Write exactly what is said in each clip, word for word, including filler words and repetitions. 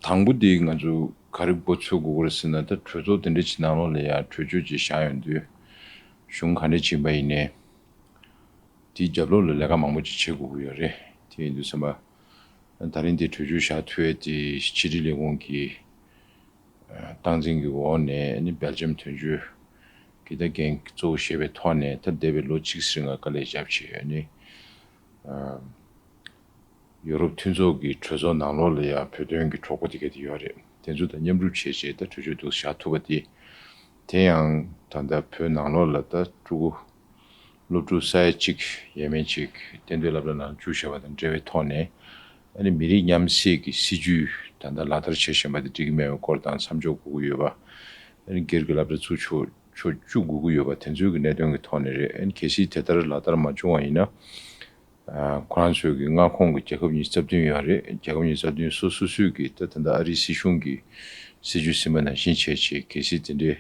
དང་པོ་དེ་ང་ཚོ་ག་རེ་འགོ་ཚུགས་དགོས་ཀྱི་རེད་ཟེར་ན། ད་གྲོས་ཚོགས་དེ་འདྲ་ཅིག་ནང་ལོགས་ལ་ཡ་གྲོས་ཆོད་ཅིག་བཞག་ཡོང་དུས། གཞུང་ག་འདྲ་ཅིག་ཡིན་པ་ཡིན་ནའི། དེའི་རྒྱབ་ལོགས་ལ་ལས་ཀ་མང་པོ་ཅིག་བྱེད་དགོས་ཀྱི་ཡོད་རེད། དེ་ཡིན་དུས་ཙམ་པ། ད་རིང་དེ་གྲོས་ཆོད་བཞག་ཐུབ་ཡས་དེ་ཕྱི་དྲིལ་ལས་ཁུངས་ཀྱི་སྟངས་འཛིན་གྱི་འོག་ནས་ནི་སྦེལ་ཇམ་དོན་གཅོད་ཀྱི་ད་འགན་གཙོ་བོ་བཞེས་པའི་ཐོག་ནས། ད་འདས་པའི་ལོ་གཅིག་ཙམ་རིང་ལ་དཀའ་ལས་བརྒྱབ་བྱས་ནི། ཡོ་རོབ་མཐུན་ཚོགས་ཀྱི་གྲོས་ཚོགས་ནང་ལོགས་ལ་ཡ་བོད་དོན་གྱི་གྲོགས་པོ་དེ་ག་དེ་ཡོད་རེད། དེ་ཚོ་དང་མཉམ་རུབ་བྱས་བྱས་ད་གྲོས་ཆོད་འདུག་བཞག་ཐུབ་པ་དེ། དེ་ཡང་ད་ལྟ་བོད་ནང་ལོགས་ལ་ད་ཕྲུ་གུ་སློབ་ཕྲུག་ས་ཡ་གཅིག་ཡས་མས་ཅིག་གཏན་སྡོད་སློབ་གྲྭ་ནང་བཅུག་བཞག་པ་དང་འབྲེལ་བའི་ཐོག་ནས། ཨ་ནི་མི་རིགས་མཉམ་བསྲེས་ཀྱི་སྲིད་ཇུས་ད་ལྟ་ལག་བསྟར་བྱེད་བཞིན་པ་དེ་འགྲིག་གི་མེད་པའི་སྐོར་དང་། མཚམས་འཇོག་དགོས་ཀྱི་ཡོད་པ། ཨ་ནི་སྒེར་གྱི་སློབ་གྲྭ་ཚུར་ཕྱོགས་ཕྱོགས་བཅུག་དགོས་ཀྱི་ཡོད་པ། དེ་ཚོའི་གི་གནད་དོན་གྱི་ཐོག་ནས་རེད། ཨ་ནི་གལ་སྲིད་དེ་ལྟར་ལག་བསྟར་མ་བྱུང་བ་ཡིན་ན། ཨ། ཁོ་རང་ཚོའི་གི་མངའ་ཁོངས་ཀྱི་རྒྱལ་ཁབ་ཉི་ཤུ་རྩ་བདུན་ཡོད་རེད། རྒྱལ་ཁབ་ཉི་ཤུ་རྩ་བདུན་སོ་སོ་སོའི་གི་ད་ད་ལྟ་ཨ་རིའི་སྲིད་གཞུང་གི་སྲིད་ཇུས་ཟིན་པ་ནང་བཞིན་བྱས་བྱས། གལ་སྲིད་དེ་འདྲའི་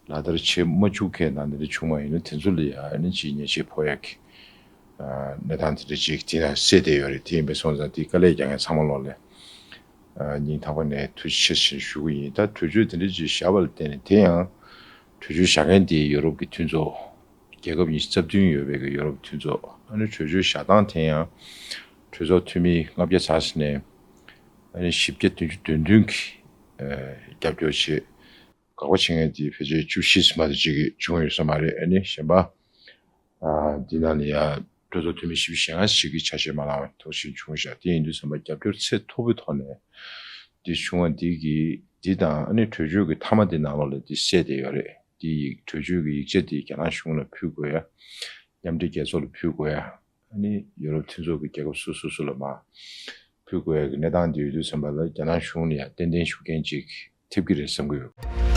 ལག་བསྟར་བྱེད་མ་བཅུག་མཁན་དང་དེ་འདྲ་བྱུང་བ་ཡིན་ན། དེ་ཚོ་ལ་ཡ་ཨ་ནི་ཅིག་ཉེས་ཆད་ཕོག་ཡག་གི་ཨ་གནས་སྟངས་དེ་འདྲ་ཅིག་དེ་ནང་གསལ་བསྡད་ཡོད་རེད། དེ་ཡིན་པས་སོང་ཙང་དེ་དཀའ་ལས་རྒྱག་མཁན་ཚང་མ་ལོག་ལ་ཨ་སྙིང་ཐག་པ་ནས་ཐུགས་རྗེ་ཆེ་ཞེས་ཞུ་གི་ཡིན། ད་གྲོས་ཆོད་དེ་འདྲ་ཅིག་བཞག་པ་ལ་བརྟེན་ནས། དེ་ཡང་གྲོས་ཆོད་བཞག་མཁན་དེ་ཡོ་རོབ་ཀྱི་མཐུན་ཚོགས། རྒྱལ་ཁབ་ཉི་ཤུ་རྩ་བདུན་ཡོད་པའི་གི་ཡོ་རོབ་མཐུན་ཚོགས། ཨ་ནི་གྲོས་ཆོད་བཞག་སྟངས་དེ་ཡང་གྲོས་ཚོགས་འཐུས་མི་ལྔ་བརྒྱ་ཙམ་ནས་ཨ་ནི་བཞི་བརྒྱ་བདུན་ཅུ་དོན་བདུན་གིས་ཨ་རྒྱབ་སྐྱོར་བྱས། དགག་པ་བྱེད་མཁན་དེ་ཕལ་ཆེར་བཅུ་བཞི་ཙམ་དེ་ཅིག་གིས་བྱུང་ཡོད་ས་མ་རེད། ཨ་ནི་གཞན་པ་ཨ་འདི་ནང་ལ་ཡ་གྲོས་ཚོགས་འཐུས་མི་བཞི་བཅུ་ཞེ་ལྔ་ཞིག་གིས་ཆ་ཤས་མ་བླངས་པ་ཐོག་ཞིག་བྱུང་བཞག་དེ་ཡིན་དུས་ཙམ་པ་རྒྱབ་སྐྱོར་ཚད་མཐོ་པོའི་ཐོག་ནས་འདི་བྱུང་བ་འདི་གིས། འདི་དང་ཨ་ནི་གྲོས་ཆོད་ཀྱི་མཐའ་མ་འདི་ནང་ལོགས་ལ་འདི་གསལ་བསྡད་ཡོད་རེད། དེ་ཡིག་གྲོས་ཆོད་ཀྱི་ཡིག་ཆ་དེ་རྒྱ་ནག་གཞུང་ལ་ཕུལ་དགོས་ཡ། མཉམ་འབྲེལ་རྒྱལ་ཚོགས་ལ་ཕུལ་དགོས་ཡ། ཨ་ནི་ཡོ་རོབ་མཐུན་ཚོགས་ཀྱི་རྒྱལ་ཁབ་སོ་སོ་སོ་ལ་མར་ཕུལ་དགོས་ཡ་གི་གནས་སྟངས་དེ་ཡོད་དུས་ཙམ་པ་ལ། རྒྱ་ནག་གཞུང་ལ་ཡང་ཏན་ཏན་ཤུགས་རྐྱེན་ཅིག་ཐེབས་ཀྱི་རེད་བསམ་གྱི་ཡོད།